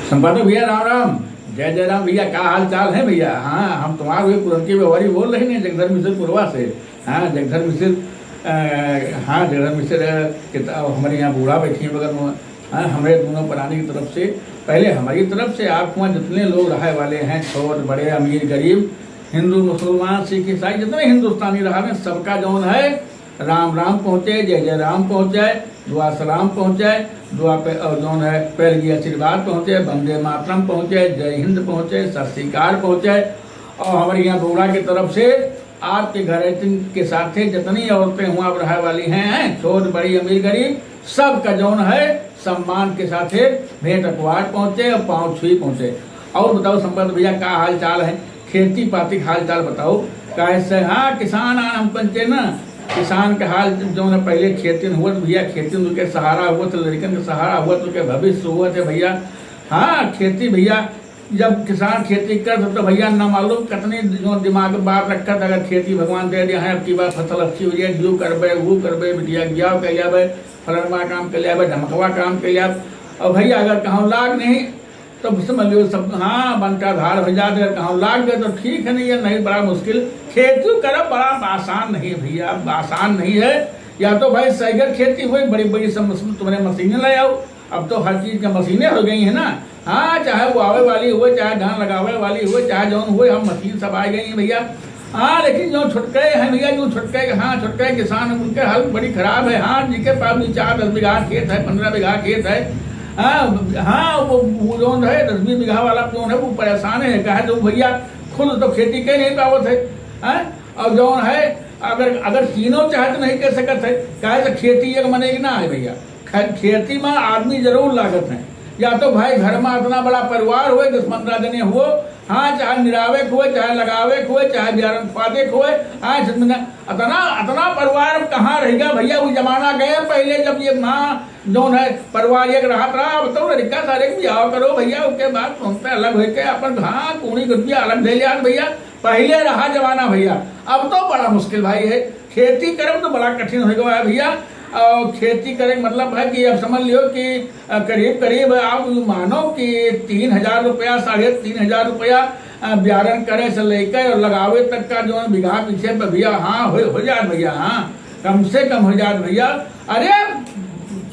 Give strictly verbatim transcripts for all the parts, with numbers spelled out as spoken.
संपादक भैया राम राम। जय जय राम भैया, का हाल चाल है भैया? हाँ, हम तुम्हार हुए पुरनकी व्यवहारी बोल रहे हैं जगधर मिश्र पुरवा से। हाँ, जगधर मिश्र, अ, हाँ, जगधर मिश्र, अ, किताब हमारे यहाँ बूढ़ा बैठी हैं बगल में। हाँ, हमारे दोनों प्राणी की तरफ से, पहले हमारी तरफ से आप वहाँ जितने लोग रहे वाले हैं, छोट बड़े, अमीर गरीब, हिंदू मुसलमान सिख ईसाई जितने हिंदुस्तानी रहा हैं, सबका जौन है राम राम पहुँचे, जय जय राम पहुँचे, दुआ सलाम पहुँचे, दुआ पे और जौन है पैर की आशीर्वाद पहुँचे, वंदे मातरम पहुँचे, जय हिंद पहुँचे, सत श्री अकाल पहुँचे। और हमारे यहाँ बूढ़ा की तरफ से आपके घर के साथे जितनी औरतें हुआ रहे वाली हैं, छोट बड़ी अमीर गरीब, सबका जौन है सम्मान के साथे भेंट अखबार पहुँचे और पाँव छुई पहुँचे। और बताओ संपत भैया, का हाल चाल है? खेती पाती के हाल चाल बताओ। काहे से, हाँ, किसान आन हम पंचे ना, किसान के हाल जौन है, पहले खेती न हुआ तो भैया, खेती उनके सहारा हुआ तो लड़कन के सहारा हुआ तो के भविष्य हुआ थे भैया। हाँ, खेती भैया, जब किसान खेती करत तो भैया ना मालूम कितनी जो दिमाग में बात रखत, अगर खेती भगवान दे दिया है, अब की बार फसल अच्छी हो जाए, जो करबे वो करबे, बिटिया के ब्याह कर लिया, फलनवा काम कर लिया, ढमकवा काम कर लिया। और भैया अगर कहूँ लाग नहीं तो समझ लो सब, हाँ, बंटा धार हो जात, अगर कहूँ लाग गए तो ठीक है, नहीं है, नहीं, बड़ा मुश्किल। खेती करब बड़ा आसान नहीं है भैया, अब आसान नहीं है। या तो भाई सैगर खेती हुई, बड़ी बड़ी सब मशीन, तुमने मशीनें ले आओ, अब तो हर चीज के मशीनें हो गई है ना। हाँ, चाहे बोआवे वाली हुए, चाहे धान लगावे वाली हुए, चाहे जौन हुए, हम मशीन सब आ गई हैं भैया। हाँ, लेकिन जो छुटके हैं भैया, जो छुटके, हाँ, छुटके किसान, उनके हालत बड़ी खराब है। हाँ, जिनके पास भी चार दस बीघा खेत है, पन्द्रह बीघा खेत है, हाँ, हाँ, वो, वो जौन है दस बीस बीघा वाला जौन है, वो परेशान है, कहे तो भैया खुद तो खेती के नहीं पावत है, हाँ, और जौन है अगर, अगर कीनो चाहे तो नहीं कर सकत है, काहे तो खेती एक मने एक ना है भैया। खे-, खेती में आदमी जरूर लागत है, या तो भाई घर में इतना बड़ा परिवार हुए, दस पन्द्रह जने हुओ, हाँ, चाहे निरावे के हुए, चाहे लगावे के हुए, चाहे बियारन खुआदे के हुए, हाँ, जितना, अतना, अतना परिवार कहाँ रहेगा भैया? वो जमाना गए पहले, जब ये माँ जौन है परिवार एक रहत रहा, अब तो लड़का सारे के बियाह करो भैया, उसके बाद तुमसे अलग होके अपन, हाँ, कूड़ी गुटिया अलग दे लिया भैया। पहले रहा जमाना भैया, अब तो बड़ा मुश्किल भाई है। खेती करब तो बड़ा कठिन हो गवा है भैया। और खेती करे के मतलब है कि अब समझ लियो कि, अ, करीब करीब आप मानो कि तीन हजार रुपया, साढ़े तीन हजार रुपया, अ, बियारन करे से लेके और लगावे तक का जो है बीघा पीछे पे भैया, हाँ, हो, हो जात भैया, हाँ, कम से कम हो जात भैया। अरे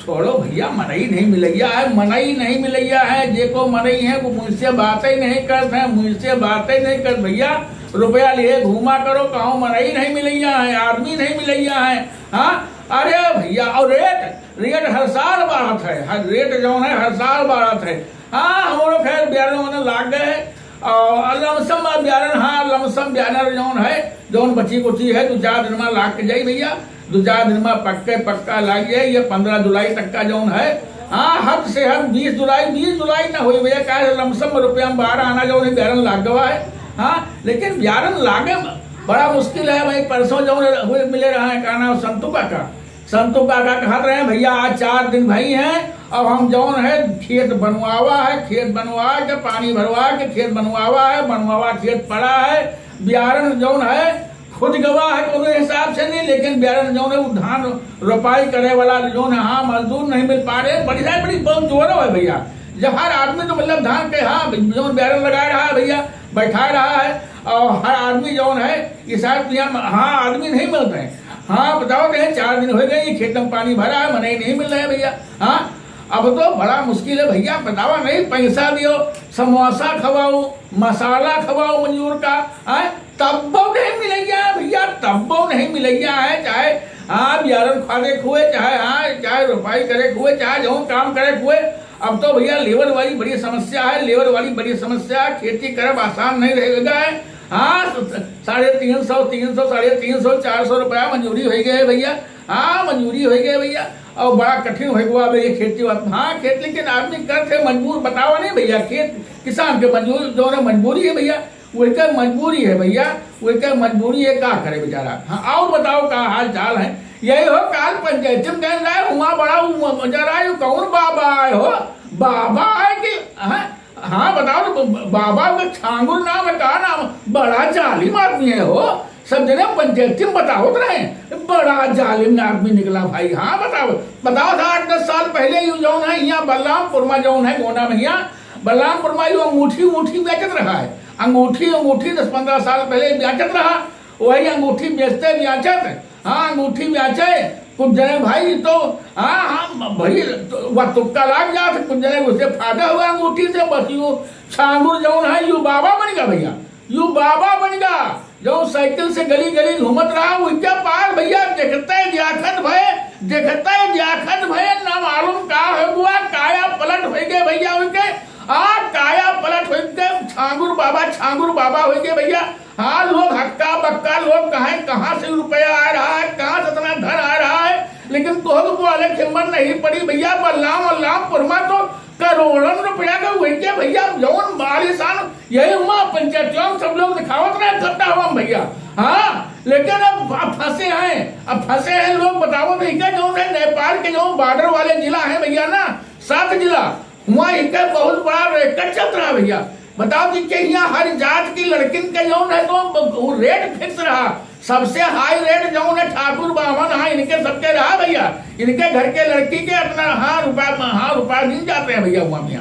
छोड़ो भैया, मनई नहीं मिलैया है, मनई नहीं मिलैया है, जे को मनई है वो मुझसे बातें नहीं करत है, मुझसे बातें नहीं करत भैया। रुपया लिए घूमा करो, कहूँ मनई नहीं मिलैया है, आदमी नहीं मिलैया है। हाँ, अरे भैया, और रेट, रेट हर साल बढ़त है, हर रेट जौन है हर साल बढ़त है। हाँ, हमरो खैर बियारन ओने लाग गए है। और लमसम बियारन, हाँ, लमसम बियारन जौन है, जौन बची कुची है, दो चार दिन में लाग के जाई भैया, दो चार दिन में पक्के पक्का लाग जाए। ये पन्द्रह जुलाई तक का जौन है, हाँ, हद से हद बीस जुलाई, बीस जुलाई ना होई भैया, काहे लमसम रुपया में बारह आना जौन है, बियारन लाग गवा है। हाँ, लेकिन बियारन लागे बड़ा मुश्किल है भाई। परसों जौन हुए मिले रहा है, का नाम, संतू काका, संतू काका कहत रहे, "भैया, आज चार दिन भई हैं, अब हम जौन है खेत बनवावा है, खेत बनवा के पानी भरवा के खेत बनवावा है, बनवावा खेत पड़ा है, बियारन जौन है खुद गवा है कोनो हिसाब से नहीं, लेकिन बियारन जौन है वो धान रोपाई करे वाला जौन है, हाँ, मजदूर नहीं मिल पा रहे।" बड़ी सारी बड़ी बहुत जोरो है भैया, जब हर आदमी तो मतलब धान के, हाँ, जौन बियारन लगा रहा है भैया, बैठा रहा है, और हर आदमी जौन है ये सारे दुनिया में, हाँ, आदमी नहीं मिलते हैं। हाँ, बताओ तो, चार दिन हो गए, ये खेत में पानी भरा है, मनई नहीं मिल रहे हैं भैया। हाँ, अब तो बड़ा मुश्किल है भैया, बतावा नहीं, पैसा दियो, समोसा खवाओ, मसाला खवाओ मजूर का, हाँ, तब्बो नहीं मिलैया है भैया, तब्बो नहीं मिलैया है। चाहे, हाँ, बियारन खुआदे के हुए, चाहे, हाँ, चाहे रोपाई करे के हुए, चाहे जौन काम करे के हुए, अब तो भैया लेबर वाली बड़ी समस्या है, लेबर वाली बड़ी समस्या है, खेती करब आसान नहीं रहेगा है। हाँ, स-, साढ़े तीन सौ, तीन सौ, साढ़े तीन सौ, चार सौ रुपया मजूरी होइ गए है भैया। हाँ, मजूरी होइ गए भैया, और बड़ा कठिन होइ गवा भैया खेती बात। हाँ, खेत लेकिन आदमी करत है मजबूर, बतावा नहीं भैया, खेत किसान के मजबूर, जौन है मजबूरी है भैया, वही का मजबूरी है भैया, वही का मजबूरी है, का करे बेचारा। हाँ, और बताओ का हाल चाल है? यही हो, काल पंचायती में कह रहा है, हुआ बड़ा हुआ मजा रहा है, कौन बाबा आए हो? बाबा आए कि, हाँ, हाँ, बताओ तो, ब-, बाबा का छांगुर नाम है, का नाम? बड़ा जालिम आदमी है हो। सब जने पंचायती में बतावत रहे, बड़ा जालिम आदमी निकला भाई। हाँ, बताओ, बताओ था, आठ दस साल पहले यू जौन है, यहाँ बलरामपुर में जौन है, गोंडा में यहाँ, बलरामपुर मा यू अंगूठी, अंगूठी बेचत रहा है। अंगूठी, अंगूठी दस पन्द्रह साल पहले बेचत रहा, वही अंगूठी बेचते बेचत, हाँ, अंगूठी बेचे। कुछ जने भाई तो, हाँ, हाँ, भाई तो वह तुक्का लाग जात, कुछ जने उसे फायदा हुआ अंगूठी से। बस यू छांगुर जौन है, यू बाबा बन गया भैया, यू बाबा बन गया। जो साइकिल से गली गली घूमत रहा, उनके पार भैया देखते जाखत भय, देखते जाखत भय, ना मालूम का हो गया, काया पलट हो गए भैया उनके। आ काया पलट हो गए, छांगुर बाबा, छांगुर बाबा हो गए भैया। हाँ, लोग हक्का बक्का, लोग कहाँ, कहाँ से रुपया आ रहा है, कहाँ से इतना धन आ रहा है, लेकिन तोहक बोले के हिम्मत नहीं पड़ी भैया। बलराम, बलरामपुर मा तो करोड़न रुपया का वही के भैया, जौन आलीशान, यही हुआ पंचायतियों में सब लोग दिखावत रहे, इकट्ठा हुआ भैया। हाँ, लेकिन अब, अब फंसे हैं, अब फंसे हैं लोग। बताओ भैया, जो है नेपाल के जो बॉर्डर वाले जिला हैं भैया ना, सात जिला, वहाँ इनका बहुत बड़ा रैकेट चलत रहा भैया। बताओ कि, कि यहाँ हर जात की लड़किन के जौन है तो वो रेट फिक्स रहा, सबसे हाई रेट जौन है ठाकुर बामन, हाँ, इनके सबके रहा भैया। इनके घर के लड़की के अपना, हाँ, रुपया, हाँ, रुपया मिल जाते हैं भैया वहाँ पे।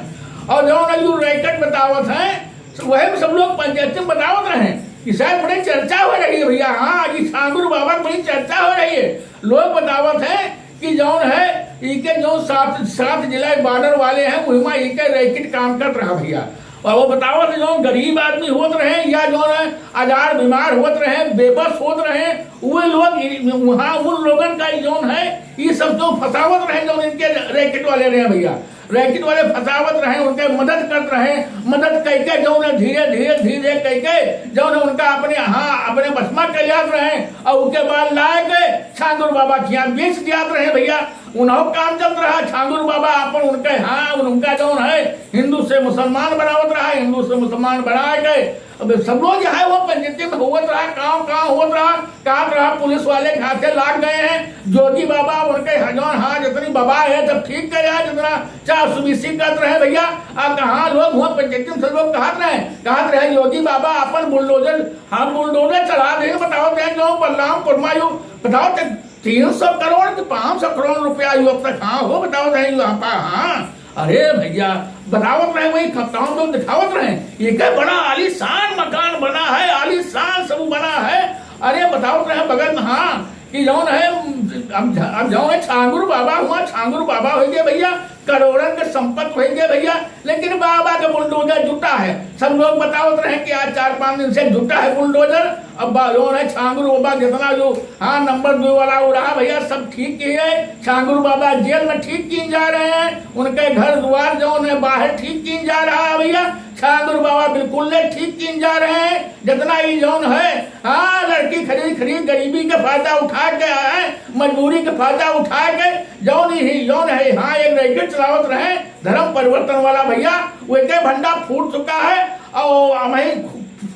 और जौन है यू रैकेट बतावत हैं, वही में सब लोग पंचायती में बतावत रहे कि शायद बड़ी चर्चा हो रही है भैया। हाँ, ये छांगुर बाबा की बड़ी चर्चा हो रही है। लोग बतावत हैं कि जौन है, इके जौन सात, सात जिला बॉर्डर वाले हैं, वही मा इके रैकेट काम करत रहा भैया। और वो बतावत है, जौन गरीब आदमी होत रहे या जौन है, आजार बीमार होत रहे, बेबस होत रहे, वे लोग इ-, वहाँ उन लोगन का जौन है, ये सब जो फंसावत रहे, जौन इनके रैकेट वाले रहे भैया, रैकेट वाले फंसावत रहे, उनके मदद करत रहे, मदद कइके जौन है, धीरे, धीरे, धीरे कइके जौन है, उनका अपने, हाँ, अपने बस मा कर लियात रहे, और उसके बाद लाए के छांगुर बाबा के यहाँ बेच दियात रहे भैया। उन्हों काम चलत रहा, छांगुर बाबा अपन उनके, हाँ, उन-, उनका जौन है, हिंदू से मुसलमान बनावत रहा, हिंदू से मुसलमान बनाए के अब सब लोग यहाँ वो पंचायती में होत रहा, काम, काम होत रहा, कहत रहा, पुलिस वाले के हाथे लाग गए हैं। जोगी बाबा उनके हजौन, हाँ, जितनी बाबा है, सब ठीक करे हैं, जितना चार सौ बीसी करत रहे भैया। अब कहाँ लोग हुआ पंचायती में सब लोग कहत रहे, कहत रहे, "योगी बाबा अपन बुलडोजर, हाँ, बुलडोजर चढ़ा दे।" बताओ, दे जो बलरामपुर मा यू, बताओ, ते तीन सौ करोड़ कि पाँच सौ करोड़ रुपया यू अब तक, हाँ, हो, बताओ, दे यू, हाँ, पा-, हाँ। अरे भैया, बतावत रहे, वही खपताओं में दिखावत रहे, ये क्या बड़ा आलीशान मकान बना है, आलीशान सब बना है। अरे बतावत रहे बगल में, हाँ, कि जौन है, अब, अब जौन है छांगुर बाबा हुआ, छांगुर बाबा होइ गए भैया, करोड़न के संपत्ति होइ गए भैया, लेकिन बाबा का बुलडोजर जुटा है। सब लोग बतावत रहे कि आज चार पाँच दिन से जुटा है बुलडोजर। अब बा-, जौन है छांगुर बाबा जितना जो, हाँ, नंबर दो वाला वो रहा भैया, सब ठीक किए हैं। छांगुर बाबा जेल में ठीक किए जा रहे हैं, उनके घर द्वार जौन है बाहर ठीक किए जा रहा है भैया। छांगुर बाबा बिल्कुल ले ठीक किए जा रहे हैं। जितना ही जौन है, हाँ, लड़की खरीद, खरीद गरीबी के फायदा उठा के आए, मजबूरी के फायदा उठा के जौन ही, जौन है, हाँ, एक रैकेट चलावत रहे, धर्म परिवर्तन वाला भैया, वो एक भंडा फूट चुका है और हमें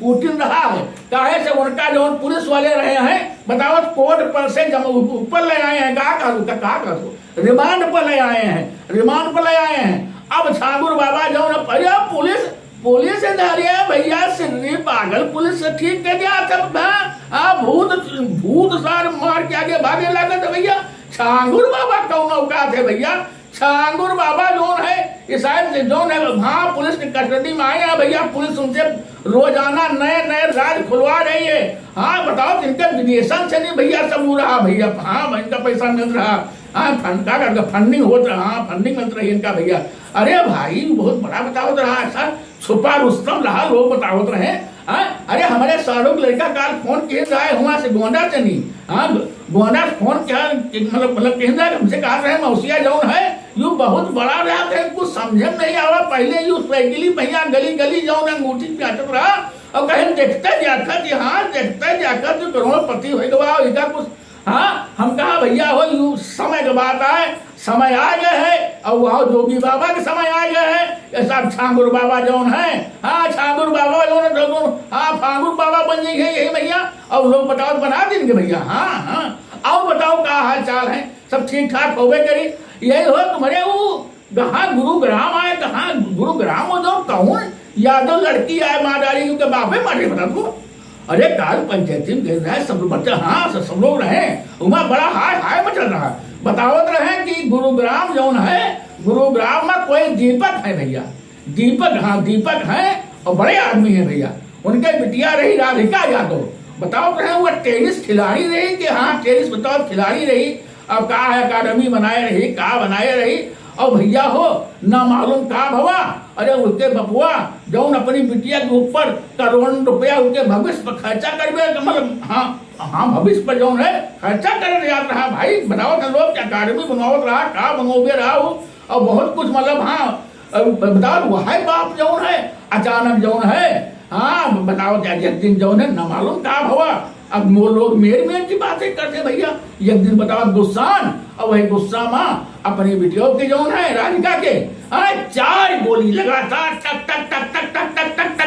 फूटिन रहा है। काहे से उनका जौन पुलिस वाले रहे हैं, बतावत कोर्ट पर से जब ऊपर ले आए हैं, का करू, का, का करू, रिमांड पर ले आए हैं, रिमांड पर ले आए हैं। अब छांगुर बाबा जौन, अरे पुलिस, पुलिस धरे भैया, सिर्री पागल पुलिस से ठीक कर दिया था। आ भूत, भूत सार मार के आगे भागे लागत है भैया। छांगुर बाबा कौन औकात है भैया? छांगुर बाबा जौन है, ईसाई से जौन है, हाँ, पुलिस की कस्टडी में आए हैं भैया। पुलिस उनसे रोजाना नए नए राज खुलवा रही है। हाँ, बताओ, इनका विदेशन से नहीं भैया, सब हो रहा भैया। हाँ, इनका पैसा मिल रहा, हाँ, फंड का, का फंडिंग होत रहा, हाँ, फंडिंग मिल रही इनका भैया। अरे भाई, बहुत बड़ा बतावत रहा ऐसा। छुपा रुस्तम रहा, लोग बतावत रहे। हाँ, अरे, हमारे शाहरुख लड़का काल फोन किए रहा है, हुआ से गोंडा से नहीं, हाँ, गोंडा से फोन किया, मतलब, मतलब, कह रहा है, हमसे कहा रहे, मौसिया जौन है, यू बहुत बड़ा रहा है, कुछ समझे में नहीं आवा। पहले यू साइकिली भैया गली गली जौन अंगूठी बेचत रहा, और कहे, "देखते जाखत, हाँ, देखते जाखत, जो करोड़पति हो गवा, इनका कुछ।" हाँ, हम कहा, "भैया हो, यू समय के बात आए, समय आ गए है, और वह जोगी बाबा के समय आ गए है, ये सब छांगुर बाबा जौन है, हाँ, छांगुर बाबा जौन है, तो, हाँ, फांगुर बाबा बन जाइए यही भैया।" और लोग बताओ, बना देंगे भैया। हाँ, हाँ, और बताओ, का हाल चाल है, सब ठीक ठाक होबे करी। यही हो तुम्हारे वो कहाँ गुरुग्राम आए, कहाँ गुरुग्राम हो, जो कहूँ यादव लड़की आए, मार डाली, क्योंकि बापे मारे बता तू। अरे, काल पंचायती में गए रहे, सब लोग बच्चा, हाँ, सब, सब लोग रहे, वहाँ बड़ा हाय हाय मचल रहा। बतावत रहे कि गुरुग्राम जौन है, गुरुग्राम में कोई दीपक है भैया, दीपक, हाँ, दीपक हैं और बड़े आदमी हैं भइया। उनके बिटिया रही राधिका यादव। बताओ तो है, वो टेनिस खिलाड़ी रही कि, हाँ, टेनिस, बताओ, खिलाड़ी रही। अब का है, अकादमी बनाए रही, का बनाए रही। और भइया हो, ना मालूम का भवा, अरे, उनके बपुआ जौन अपनी बिटिया के ऊपर करोड़न रुपया उनके भविष्य पर खर्चा करबे, मतलब, हाँ, हाँ, भविष्य पर जौन है खर्चा करे जात रहा भाई। बताओ तो लोग, अकादमी बनावत रहा, का बनोबे रहा हो, और बहुत कुछ, मतलब, हाँ, अब बताओ, वही बाप जौन है, अचानक जौन है, हाँ, बताओ, क्या एक दिन जौन है, ना मालूम का भवा। अब वो लोग मेर मेर की बातें करते भइया। एक दिन बताओ, गुस्सान, और वही गुस्सा मा अपनी बिटियों के जौन है, राधिका के, हाँ, चार गोली लगातार, टक, टक,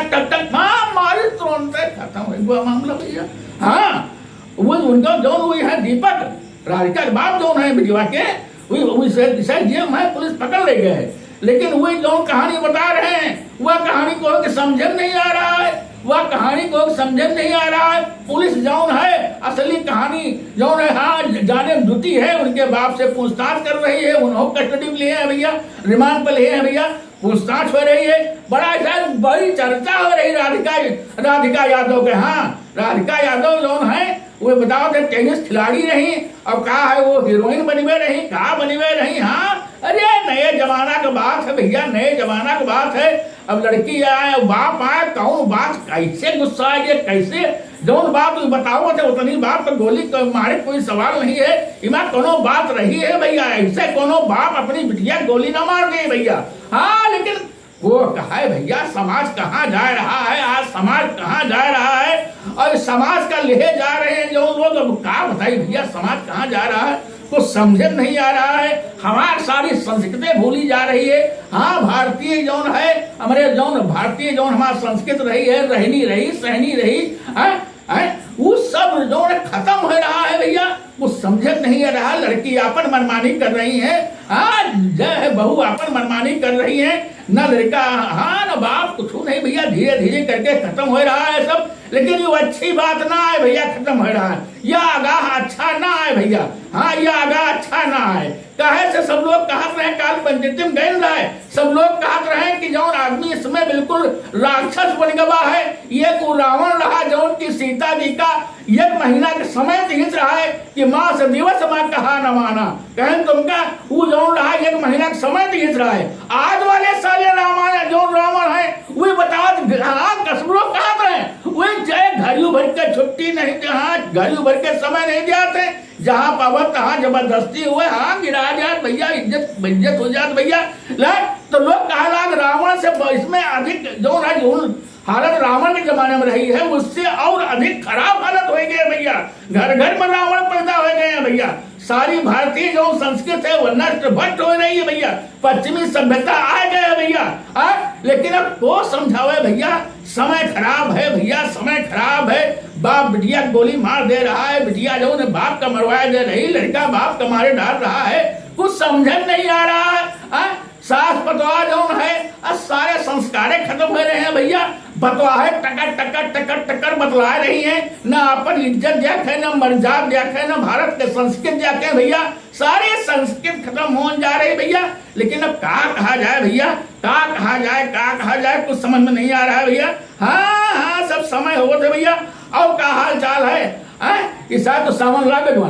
टक, टक, हाँ, मारे, तुरंत खत्म हो गया मामला भइया। हाँ, वो उनका जौन, वो है दीपक, राधिका के बाप जौन है बिटिया के, वही, वही से, से जेल में पुलिस पकड़ ले गए। लेकिन वही जौन कहानी बता रहे हैं, वह कहानी को के समझे में नहीं आ रहा है, वह कहानी को समझे में नहीं आ रहा है। पुलिस जौन है, असली कहानी जौन है, हाँ, जाने में जुटी है, उनके बाप से पूछताछ कर रही है, उन्हों कस्टडी में लिए हैं भइया, रिमांड पर लिए हैं भइया, पूछताछ हो रही है। बड़ा ऐसा बड़ी चर्चा हो रही राधिका, राधिका यादव के, हाँ, राधिका यादव जौन है, वो बताओ थे, टेनिस खिलाड़ी रही, अब का है, वो हीरोइन बनी में रही, का बनी में रही? हाँ, अरे, नए जमाना के बात है भइया, नए जमाना के बात है। अब लड़की आए, बाप आए, कौन बात, कैसे गुस्सा आए, कैसे, जौन बात वो बताओ थे, उतनी बात तो गोली तो मारे, कोई सवाल नहीं है। इमा कोनो बात रही है भइया, ऐसे कोनो बाप अपनी बिटिया गोली ना मार दे भइया। हाँ, लेकिन वो कहा है भइया, समाज कहाँ जा रहा है, आज समाज कहाँ जा रहा है, और समाज का ले जा रहे हैं जो लोग। अब का बताई भइया, समाज कहाँ जा रहा है, कुछ समझे में नहीं आ रहा है। हमार सारी संस्कृति भूली जा रही है। हाँ, भारतीय जौन है, हमारे जौन भारतीय जौन हमार संस्कृति रही है, रहनी रही, सहनी रही, हैं, हैं, वो सब जौन खत्म हो रहा है भइया, वो समझे में नहीं आ रहा। लड़की आपन मनमानी कर रही है, हाँ, जय है, बहू आपन मनमानी कर रही है, न लड़का, हाँ, न बाप, कुछ नहीं भइया, धीरे धीरे करके खत्म हो रहा है सब। लेकिन ये अच्छी बात ना है भइया, खत्म हो रहा है, यह आगाह अच्छा ना है भइया, हाँ, यह आगाह अच्छा ना है। काहे से सब लोग कहत रहे, काल पंचायती में गए रहे, सब लोग कहत रहे कि जौन आदमी इसमें बिल्कुल राक्षस बन गवा है, ये को रावण रहा, जौन की सीता जी का एक महीना के समय दिहित रहा है कि मास दिवस मा कहा न माना। कहन तुमका वो जौन रहा, एक महीना के समय दिहित रहा है। आज वाले साले रामायण जौन रावण है, वो बतावत, हाँ, सब लोग कहत रहे, वो चाहे घड़ी भर के छुट्टी नहीं दे, हाँ, घड़ी भर के समय नहीं दिया थे, जहाँ पावत तहाँ जबरदस्ती हुए, हाँ, गिरा जात भइया, इज्जत, बेइज्जत हो जात भइया। ले, तो लोग कहा लाग रावण से ब-, इसमें अधिक जौन है, जौन हालत रावण के जमाने में रही है, उससे और अधिक खराब हालत हो गई है भइया। घर घर में रावण पैदा हो गए हैं भइया। सारी भारतीय जौन संस्कृति है, वो नष्ट भ्रष्ट हो रही है भइया। पश्चिमी सभ्यता आ गए है भइया। हाँ, लेकिन अब को समझावे भइया, समय खराब है भइया, समय खराब है। बाप बिटिया के गोली मार दे रहा है, बिटिया जौन है बाप का मरवाए दे रही, लड़का बाप का मारे डाल रहा है, कुछ समझे में नहीं आ रहा है। हाँ, सास पतोह जौन है, आ सारे संस्कारे खत्म हो रहे हैं भइया। बतवा है टकर टकर टकर टकर बतला रही है, ना अपन इज्जत देखे, ना मर्यादा देखे, ना भारत के संस्कृति देखे भइया। सारे संस्कृति खत्म होन जा रही भइया। लेकिन अब का कहा जाए भइया, का कहा जाए, का कहा जाए, कुछ समझ में नहीं आ रहा है भइया। हाँ, हाँ, सब समय होत है भइया। और का हाल चाल है? हैं? इस साल तो सावन लाग गवा,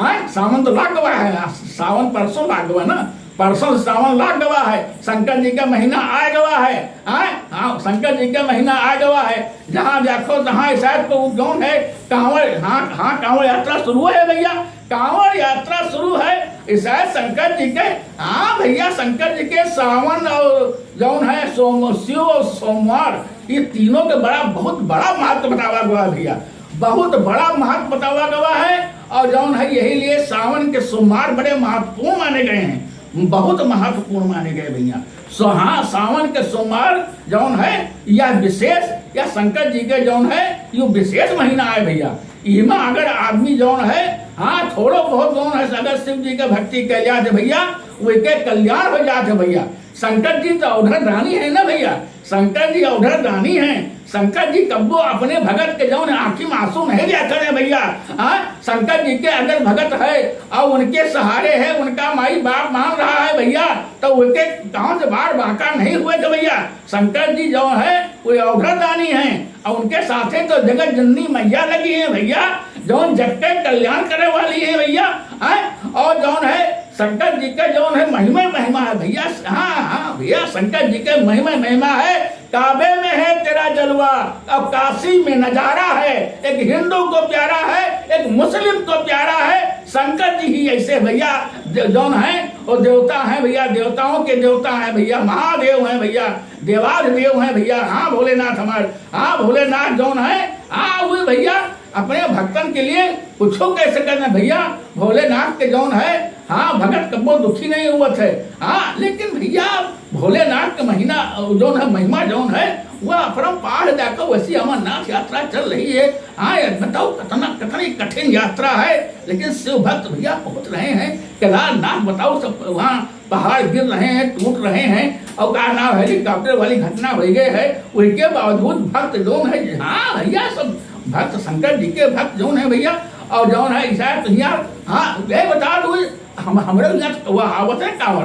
हैं? सावन तो लाग गवा है, आ, सावन परसों लाग गवा ना, परसों से सावन लाग गवा है, शंकर जी का महीना आ गवा है, हैं? हाँ, शंकर जी का महीना आ गवा है। जहाँ देखो तहाँ इस साल तो जौन है, कांवड़, हाँ, हाँ, कांवड़ यात्रा शुरू है भइया। कांवड़ यात्रा शुरू है, इस शंकर जी के। हाँ भइया, शंकर जी के सावन और जौन है सोम-, शिव और सोमवार, ये तीनों के बड़ा, बहुत बड़ा महत्व बतावा गवा है भइया, बहुत बड़ा महत्व बतावा गवा है। और जौन है, यही लिए सावन के सोमवार बड़े महत्वपूर्ण माने गए हैं, बहुत महत्वपूर्ण माने गए भइया। सो हाँ, सावन के सोमवार जौन है, यह विशेष, या शंकर जी के जौन है, यो विशेष महीना है भइया। इमा अगर आदमी जौन है, हाँ, थोड़ो बहुत जौन है, अगर शिव जी के भक्ति कैल्या जे भइया, उनके कल्याण हो जात है भैया। शंकर जी तो औंधर दानी है ना भैया, शंकर जी औंधर दानी है। शंकर जी कब्बो अपने भगत के जौन आँखी में आंसू नहीं देखत है भैया। हाँ, शंकर जी के अगर भगत है और उनके सहारे है, उनका माई बाप मान रहा है भैया, तो उनके गाँव से बाढ़ बांका नहीं हुए थे भैया। शंकर जी जौन है वो औंधर दानी हैं और उनके साथे तो जगत जननी मैया लगी है भैया, जौन जग के कल्याण करे वाली है भैया। हैं? और जौन है शंकर जी के जौन है महिमा महिमा है भैया। हाँ हाँ भैया, शंकर जी के महिमा महिमा है। काबे में है तेरा जलवा, अब काशी में नजारा है। एक हिंदू को प्यारा है, एक मुस्लिम को प्यारा है। शंकर जी ही ऐसे भैया ज-, जौन है वो देवता है भैया, देवताओं के देवता है भैया, महादेव है भैया, देवाधिदेव है भैया। हाँ भोलेनाथ हमार, हाँ भोलेनाथ जौन है, हाँ वो भैया अपने भक्तन के लिए कुछो कह सकत है भैया। भोलेनाथ के जौन है, हाँ भगत कब्बो दुखी नहीं हुवत है। हाँ लेकिन भैया भोलेनाथ के महीना जौन है, महिमा जौन है, वह अपरंपार है। देखो वैसी अमरनाथ यात्रा चल रही है। हाँ यार बताओ कितना, कितनी कठिन यात्रा है, लेकिन शिव भक्त भैया पहुँच रहे हैं केदारनाथ। बताओ सब वहाँ पहाड़ गिर रहे हैं, टूट रहे हैं, और का नाम हेलीकॉप्टर वाली घटना हो गई है, उसके बावजूद भक्त जौन है, हाँ भैया सब भक्त शंकर जी के भक्त जौन है भैया। और जौन है ऐसा है तो भैया, हाँ ये बता दो, हम हमरे यहाँ वह आवत है कांवर,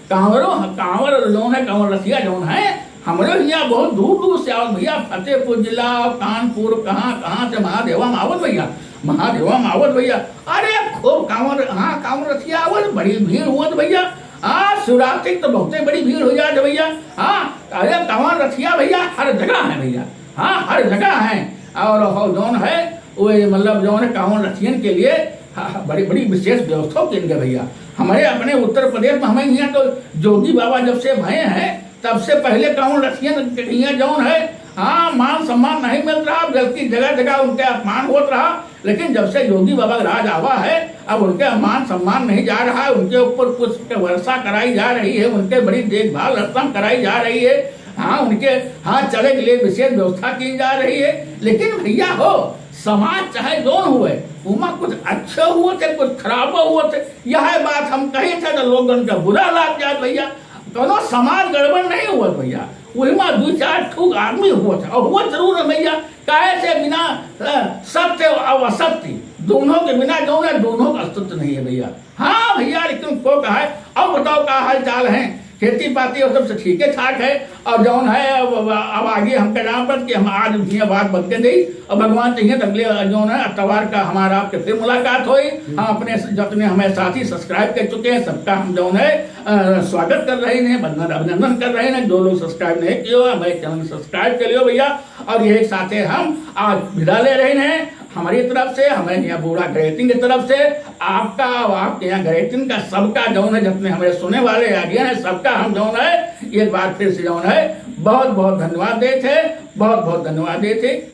कांवरो, कांवर जौन है, कांवर रसिया जौन है, हमरे यहाँ बहुत दूर दूर से आवत भैया, फतेहपुर जिला, कानपुर, कहाँ कहाँ से महादेवा में आवत भैया, महादेवा में आवत भैया। अरे खूब कांवर, हाँ कांवर रसिया आवत, बड़ी भीड़ हुवत भैया। हाँ शिवरात्रि तो बहुते बड़ी भीड़ हो जात भैया। हाँ अरे कांवर रसिया भैया हर जगह है भैया, हाँ हर जगह है। और हो जौन है वो मतलब जौन है कांवर रसियन के लिए हाँ, हाँ, बड़ी बड़ी विशेष व्यवस्था किन गए भैया। हमारे अपने उत्तर प्रदेश में हमें यहाँ तो योगी बाबा जब से भए हैं तब से पहले कांवर रसियन के यहाँ जौन है, हाँ मान सम्मान नहीं मिल रहा, बल्कि जगह जगह उनके अपमान होत रहा। लेकिन जब से योगी बाबा का राज आवा है, अब उनके मान सम्मान नहीं जा रहा है, उनके ऊपर पुष्प के वर्षा कराई जा रही है, उनके बड़ी देखभाल रस्म कराई जा रही है। हाँ उनके, हाँ चले के लिए विशेष व्यवस्था की जा रही है। लेकिन भैया हो, समाज चाहे जौन हुए, उमा कुछ अच्छे हुवत है, कुछ खराबो हुवत है। यह बात हम कही थे तो लोगन का बुरा लाग जात भैया। कौनो समाज गड़बड़ नहीं हुवत भैया, वही मा दो चार ठूक आदमी हुवत है और हुवत जरूर है भैया। काहे से बिना अ, सत्य और असत्य दोनों के बिना जौन है, दोनों का अस्तित्व नहीं है भैया। हाँ भैया, लेकिन को कहा है, अब बताओ का हाल चाल है? खेती पाती और सबसे ठीके ठाक है। और जौन है अब, अब, अब आगे हमका जान पड़त कि हम आज उनकी बात बदल के दी। और भगवान चाहिए तो अगले जौन है अतवार का हमारा आपके फिर मुलाकात होई। हम अपने जतने हमें साथी सब्सक्राइब कर चुके हैं सबका हम जौन है अ, स्वागत कर रहे हैं, वंदन अभिनंदन कर रहे हैं। जो लोग सब्सक्राइब नहीं किए हो हमारे चैनल सब्सक्राइब कर लियो भैया। और यही साथे हम आज विदा ले रहे हैं हमारी तरफ से, हमें यहाँ बूढ़ा ग्रेटिंग की तरफ से आपका और आपके यहाँ ग्रेटिंग का सबका जौन है, जितने हमारे सुने वाले ऑडियंस है सबका हम जौन है एक बार फिर से जौन है बहुत बहुत धन्यवाद देते हैं, बहुत बहुत धन्यवाद देते हैं।